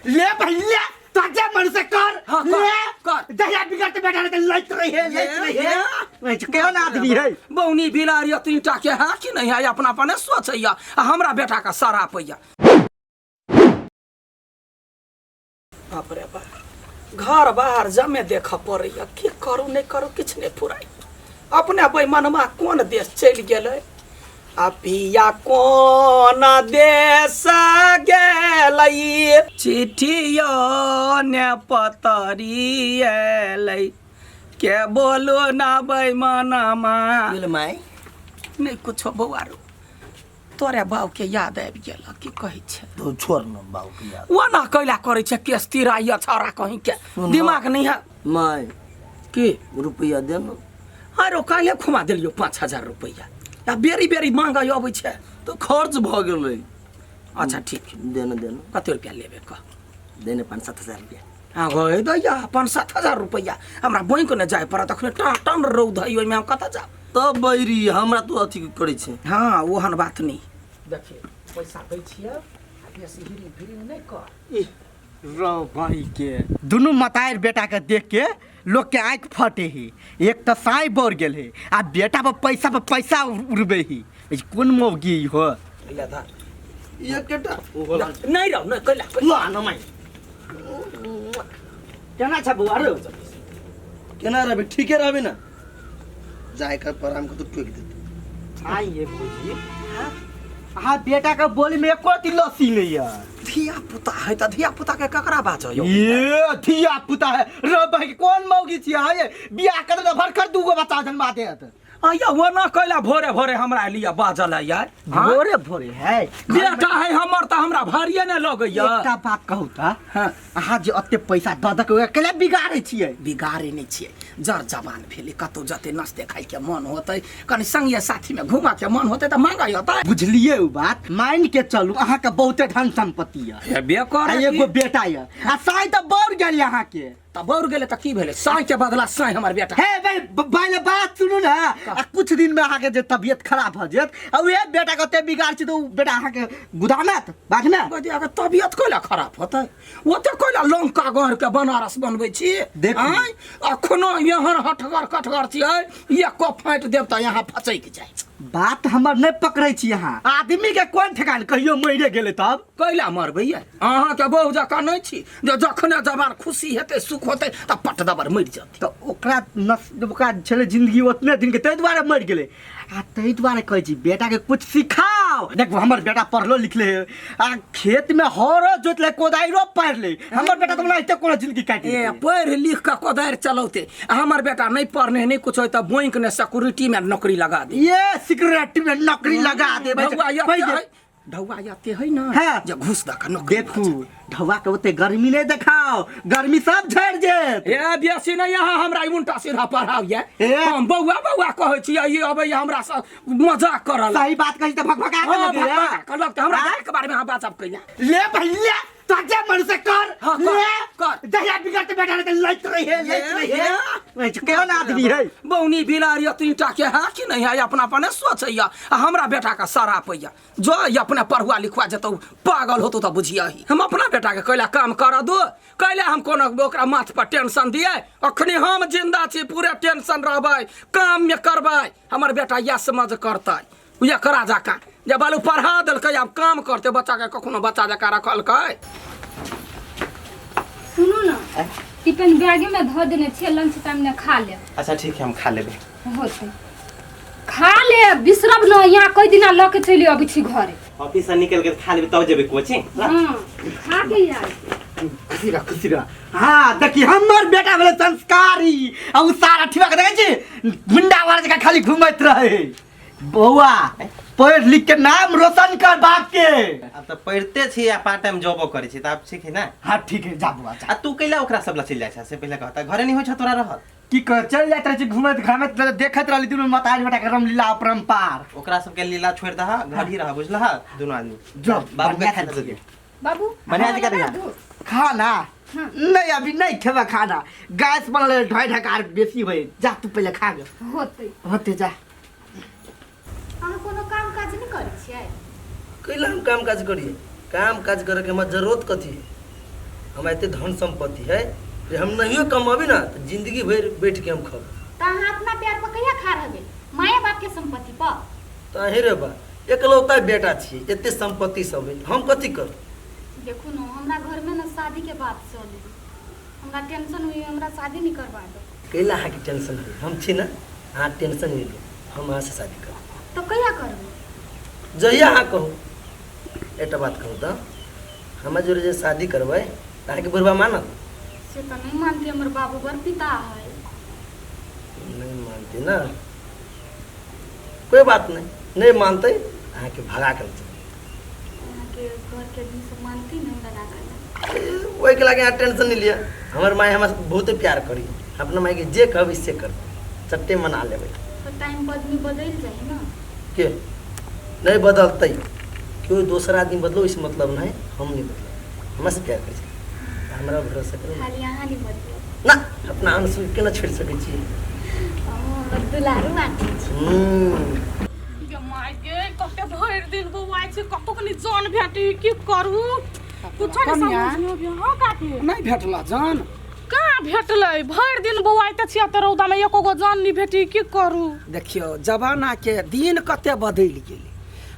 ले भैया तुझे मन से कर। हाँ, कर, ले कर। दहिया बिगड़ते बैठा रहते लैत रही है, लैत रही है। ये। केहन आदमी है? बौनी बिलारी तीनटा के है कि नहीं है, अपना अपने सोचैया आ हमरा बेटा का सरापैया। बाप रे बाप, घर बाहर जमे देख पड़ैया, की करू नहीं करू किछु नहीं फुराइ। अपने बेमनमा कोन देश चलि गेलै आ पिया कोन देश गेलै, चिट्ठियो ने पतरी एलै, के बोलू ना बेमनमा। गेल माय? नहि कुछो बौआ रो, तोरे बाऊ के याद आबि गेल, की कहै छै? तो छोड़ न बाबू के याद। ओना कैला करै छै केस तिराइया छौड़ा कहीं के, दिमाग नहीं है। माय। की? रुपया दे न। अरे काल्हे खुमा देलियो 5000 रुपैआ, आ बेरी बेरी मांगय अबै छै। तो खर्च भऽ गेलै। अच्छा ठीक। दे न, दे न। कते रुपया लेबे कह? दे न 5-7 हजार रुपया। हाँ गए दैया 5-7 हजार रुपैआ, हमरा बैंक ने जाय पड़त, अखने टान टान रौद है, ओहिमे हम कतऽ जाब? तब बैरी हमरा तू अथी करै छै। हाँ ओहन बात नहीं, देखिए पैसा दै छियै आ बेसी हिरिंग फिरिंग नहि कर। इह, रौ भाई के दुनू मतार बेटा के देख के लोग के आँख फटे ही। एक तो साई बढ़ गेल है आ बेटा पर पैसा पर पैसा उड़बे ही। ई कोन मौगी हो? ले धर। एकटा नहि रौ, नहि कैला ला न माई, केना छ बौआ रौ? केना रहबे? ठीके रहबे ना, जाय कर पर हमको तो टोक देते। आइए भौजी, अहाँ बेटा के बोली में एको अथी लस्सी नहीं है। धिया पुता है तऽ धिया पुता के ककरा बाजऽ यौ? ये धिया पुता है रो भाई, कोन मौगी छी अहाँ ये? बियाह कर दे भरकर दूगो बच्चा जन्मा देत। आया ओना कैला भोरे भोरे हमरा लिया बाजल है यार? हाँ? भोरे भोरे है। बेटा है हमर तऽ हमरा भारिये ने लगैया। एकटा बात कहू तऽ? हाँ। अहाँ जे ओते पैसा दऽ दऽ के ओकरा कैला बिगाड़ै छियै? बिगाड़े नहि छियै, जर जवान भेलै, कतौ जते नाश्ते खाइके मन होतै, कनि संगे साथीमे घूमऽके मन होतै तऽ मांगै होतै। बुझलियै, उ बात मान के चलू अहाँके बहुते धन संपत्ति यऽ हेबे आ करे एगो बेटा यऽ आ साई तऽ बढ़ गेल अहाँके। तऽ बौर गेलै तऽ की भेलै? साँइ के बदला साँइ हमर बेटा। हे भाई, पहिले बात सुनू ने। आ कुछ दिन में अहाँके जे तबियत खराब भऽ जायत आ उहे बेटा के ओते बिगाड़ छै तऽ उ बेटा अहाँके गुदानत बाद में। बजिया के तबियत कैला खराब होतै? ओते कैला लंका गढ़ के बनारस बनबै छी? देखू। आँय, अखनो एहन हटगर कटगर छियै, एको फाँटि देब तऽ यहाँ फचैक जाय। बात हमर नहि पकड़ै छी अहाँ। आदमी के कोन ठेकान, कहियो मरिए गेलै तब? कैला मरबै यै? अहाँके बहु जकाँ नहि छी जे जखने जबान खुशी हेतै, सुख होतै तऽ पट दबर मरि जेतै। तऽ ओकरा नस ओकरा छलै जिंदगी ओतने दिन के, ताहि दुआरे मरि गेलै। आ ताहि दुआरे कहै छी बेटाके कुछ सिखाओ। देखू हमर बेटा पढ़लो लिखले है आ खेत में हरो जोतले, कोदारियो पारि ले। हमर बेटा तऽ ओनाहिते कोनो जिंदगी काटि ए लेतै। पढ़ि लिख कऽ कोदारि चलौते आ हमर बेटा नहि पढ़ने नहि कुछ होय तऽ बैंक ने सिक्योरिटी में नौकरी लगा दे। ये सिक्योरिटी में नौकरी लगा दे। ढौआ एते है, ढौआ एते है ना जे घूस दऽ कऽ नौकरी। देखू ढौआ के ओते गर्मी नहीं देखाओ, गर्मी सब झड़ जेत। ए बेसी नहीं, यहाँ हमरा उल्टा सीधा पढ़ाओ ये। ए। हम बौआ बौआ कहै छियै, ई अबैया हमरा से मजाक करल। सही बात कही तऽ भकभका के हाँ, लगैया। भकभका के लगतै हमरा। के बारे में अहाँ बाजब कहिया? ले भैया तुझे मन से कर। हाँ, कर, ले कर। दहिया बिगड़ते बैठा रहते लैत रही है, लैत रही है। केहन आदमी है? बौनी बिलारी तीनटा के है कि नहीं है, अपना अपने सोचैया आ हमरा बेटा का सरापैया। जो ई अपने पढ़ुआ लिखुआ जेतौ पागल होतौ तऽ बुझिया ही। हम अपना बेटा के कैला काम कर दो? कैला हम कोनो ओकरा माथ पर टेंशन दिए? अखनी हम जिंदा छी, पूरे टेंशन रहबै, काम में करबै। हमर बेटा यह समझ करतै एकरा जकाँ जे बालू पढ़ा देलकै, आब काम करतै बच्चा के। कखनो बच्चा जकाँ रखलकै। सुनू ने, टिफिन बैगे में धऽ देने छियै, लंच टाइम में खा लेब। अच्छा ठीक है, हम खा लेबै। होतै, खा ले, बिसरब न। यहाँ कई दिना लऽ के चलि अबै छी घरे। ऑफिस से निकल के खा लेबै तब जेबै कोचिंग। हाँ, खा के आयल। खुशी रह, खुशी रह। हाँ देखी हमर बेटा भेलै संस्कारी आ उ सारा ठिवा के देखै छी गुंडा वाला जकाँ खाली घुमैत रहे। बौआ, पढ़ लिख के नाम रोशन कर बाप के। आब तऽ पढ़िते छी आ पार्ट टाइम जॉबो करै छी, तऽ आब ठीक है ना? हाँ ठीक है, जा बौआ जा। आ तू कैला ओकरा सब लग चलि जाइ छ से पहिले कहता? घरे नहीं होइ छ तोरा रहल? की कह, चल जाइत रहै छी घुमैत घामैत, देखैत रहली दुनू मतारी बेटा के रामलीला अपरम्पार। ओकरा सबके लीला छोड़ि दह, घर ही रह, बुझलह? दुनू आदमी जो बाबू के बढ़िया खाना से दे। बाबू बढ़िया खाना जगह लगा दिया। दू। खाना नहीं, अभी नहीं खेबा खाना। गैस बनल है, ढाई ढकार बेसी होए। जा तू पहले खा गे। होतै। होते, जा। अहाँ कोनो काम काज नहि करै छियै? कैला हम काम काज करिए? काम काज करे के हमरा जरूरत कथी है? हमरा एते धन संपत्ति है जे हम नहियो कमाबी ना तऽ जिंदगी भरि बैठ के हम खब। तऽ अहाँ अपना प्यार पर कहिया खा रहबै माये बाप के संपत्ति पर? तऽ अहीं रे बा एकलौता बेटा छी, एते संपत्ति सब है, हम कथी करू? देखू न हमरा घर में न शादी के बात चले, हमरा टेंशन हुई, हमरा शादी नहीं करवा दो। कैला अहाँके टेंशन होई? हम छी ना, अहाँ टेंशन नहीं लू, हम अहाँ से शादी करब। तो कहिया करबै? जहिया अहाँ कहू। एकटा बात कहू तऽ, हमरा जोरे जे शादी करबै तऽ अहाँके बुढ़बा मानत? से तऽ नहीं मानते, हमर बाबू बड़ पिता है। नहीं मानते ना, कोई बात नहीं, नहीं मानते अहाँके भगा के चलबै। अहाँके घर के आदमी सब मानती ना हमरा राखै ला? ओहिके लागे अहाँ टेंशन नहीं लिअ, हमर माय हमरा बहुते प्यार करी, अपना मायके जे कहबै से करबै, चट्टे मना लेबै। तो टाइम पर आदमी बदलि जाइ ना। के नहीं बदलतै? केओ दोसर आदमी बदलो इस मतलब नहीं, हम नहीं बदलब, हमरा से प्यार करै छै, हमरा भरोसा करू। खाली अहाँ नहीं बदलब ना, अपना अंशु केना छोड़ि सकै छी? हमर दुलारू आंटी छी। गे माय गे, कते भरि दिन बौआइ छी, कतौ कनी जन भेटी, की करू कुछो नहीं कनिया? समझ में अबैया। हाँ काकी। नहीं भेटला जन? कहाँ भेटलै, भरि दिन बौआइते छियै तऽ रौदा में एको गो जन नहीं भेटी, की करू? देखियौ जमाना के दिन कते बदलि गेलै।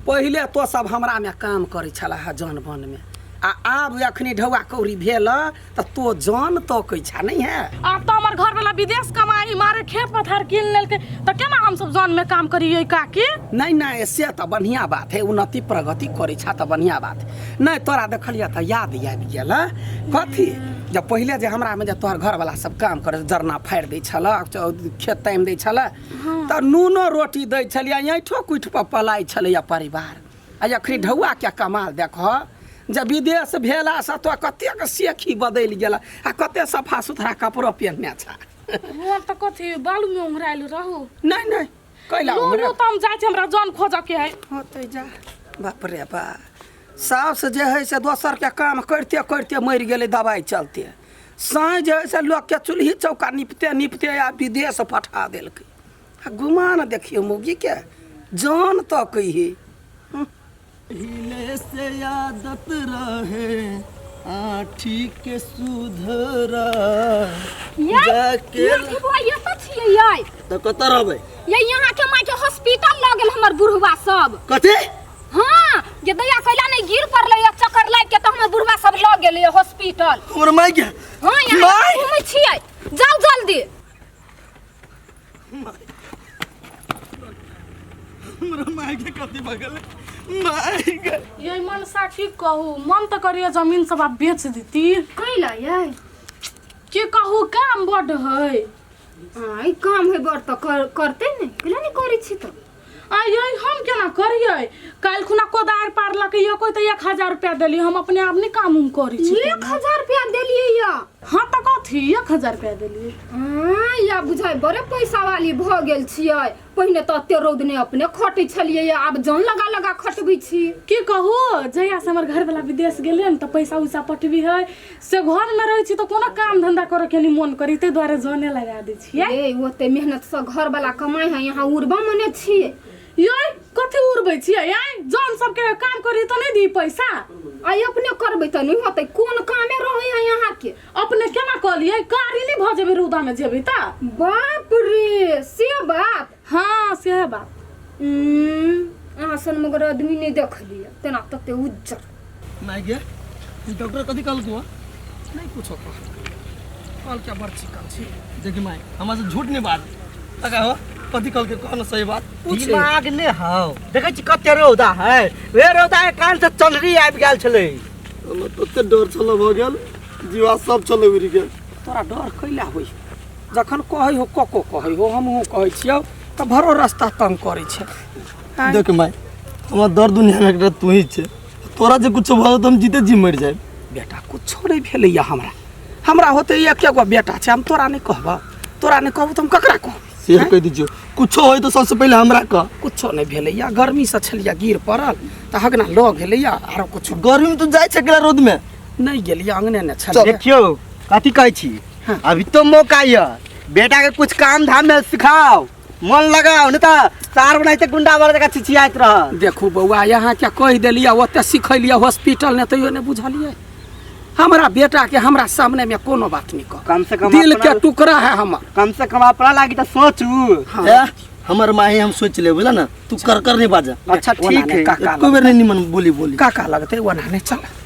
पहिले तो सब हमरा में काम करै छलाह जन बन में, आ आब अखनी ढौआ कौड़ी भेल तऽ तो जन तकै छा नहीं है। आब तऽ हमर घर वाला विदेश कमाई मारे खेत पथार कीन लेलकै, तऽ केना हम सब जन में काम करियै काकी? नहीं नहीं, से तऽ बढ़िया बात है, उन्नति प्रगति करै छा तऽ बढ़िया बात है। नहीं तोरा देखलियै तऽ याद आबि गेल कथी, जब पहिले जे हमरा में जे तोहर घर वाला सब काम करे, जरना फाड़ि दै छल, खेत तामि दै छल, तऽ नूनो रोटी दै छलियै, ऐठो कुटि पर पलाइ छलैया परिवार। आ अखनी ढौआ के कमाल देखह, जब विदेश भेला से तो कतेक सेखी बदलि गेल आ कते सफा सुथरा कपड़ो पहिनने छा। हम तऽ कथी बालू में उंघरायल रहू? नहीं नहीं, कैला लू उंघरा? लू तऽ हम जाइ छी, हमरा जन खोजऽ के है। होतै जा, बाप रे बा, साउस जे है से दोसर के काम करिते करिते मरि गेलै दवाइ चलते, साँझ जे है से लोकके चूल्ही चौका निपते निपते आ विदेश पठा देलकै। आ गुमान देखियौ मौगीके जान तकै है। पहिले से आदत रहे आठी के सुधरा ये जाके ये बुआ ये तऽ छियै यै। तऽ कतऽ रहबै? ये यहाँ के माय के हॉस्पिटल लऽ गेल हमर बुढ़वा सब। कथी? हाँ, ये दैया कैला नहीं गिर पड़लै या चक्कर लागि के तऽ हमर बुढ़वा सब लऽ गेलै हॉस्पिटल। हमर माय के? हाँ, यहाँ माय! घूमै छियै, जाउ जल्दी। हमरा माय के कथी भऽ गेलै? माय के ये मनसा की कहू, मन तऽ करिए जमीन सब आब बेच देती। कैला यै? की कहू, काम बड है। हाँ, ई काम है बड़ तऽ करतै ने, कैला नहि करै छी तऽ? आ यै हम केना करियै? काल्हि खुना कोदारि पारलक ये कोई तऽ 1000 रुपया देलियै, हम अपने आप नहीं काम उम करै छी। 1000 रुपया देलियै या? हाँ तऽ कथी 1000 रुपया देलियै। हाँ, या बुझाइ बड़े पैसा वाली भऽ गेल छियै। पहिने तऽ एते रौद नहि अपने खटै छलियै, आब जन लगा लगा खटबै छी। की कहू, जहिया से हमर घर वाला विदेश गेलै ने तऽ पैसा उसा पठबी है, से घर में रहै छी तऽ कोनो काम धंधा करऽ के नहीं मन करी, ताहि दुआरे जने लगा दै छियै। ए ओते मेहनत से घर वाला कमाइ है, यहाँ उड़बा मने छियै। यै कथी उड़बै छियै? आँय, जन सबके काम करी तऽ नहि दी पैसा? आइ अपने करबै तऽ नहि होतै, कोन कामे रहै है अहाँके? अपने केना कहलियै, कारी नहि भऽ जेबै रौदा में जेबै तऽ? बाप रे, से बात? हाँ सेहे बात। अहाँ सन मगर आदमी नहि देखलियै तेना तते उज्जर। माय गे, डॉक्टर कथी कहलकौ? नहीं कुछो कहल, कहलकै बड़ चिकन छी। देखी माय, हमरा से झूठ नहीं बात तका हो, कथी कहलकै कह न सही बात। पूछे। दिमाग ने हौ, देखै छी कते रौदा है, वे रौदा के कारण से चंदरी आबि गेल छलै। हमरा तते डर छल भऽ गेल, जीवा सब छल उड़ि गेल। तोरा डर कैला होइ? जखन कहै हो कको कहै हो, हमहूँ कहै छियौ तऽ भरो रास्ता तंग करै छै। आँय? देख माय, हमरा दर दुनिया में एकटा तू ही छै, तोरा जे कुछो भऽ जेतौ हम जीते जी मरि जायब। बेटा कुछो नहि भेलैया हमरा, हमरा होते एके गो बेटा छै, हम तोरा नहि कहबऽ, तोरा नहि कहबौ तऽ हम ककरा कहब? से कहि दै छियौ, कुछो होय तऽ सबसे पहिले हमरा कह। कुछो नहि भेलैया, गर्मीसँ छलियै गिर पड़ल तऽ हगना लऽ गेलैया, आरो कुछो। गर्मी में तू जाइ छै अकेला रौद में? नहि गेलियै, अंगने ने छलियै। देखियौ कथी कहै छी, अभी तो मौका यऽ, बेटा के कुछ काम धाम में सिखाओ, मन लगाओ, नहीं तऽ सार बनाइते गुंडा वाला जकाँ चिचियाइत रह। देखू बौआ, यहाँ के कहि देलियै, ओते सिखैलियै हॉस्पिटल ने, तैयो नहि बुझलियै। हमरा बेटा के हमरा सामने में कोनो बात नहीं कह। कम से कम दिल अपना- के टुकड़ा है हमर। कम से कम अपना लागी तो सोचू। हाँ। ए, हमर माही हम सोच ले, बुझला ना, तू कर कर नहीं बाजा। अच्छा ओना ठीक नहीं, है। काका एको बेर नहीं निमन बोली बोली। काका लगते ओना नहीं चल।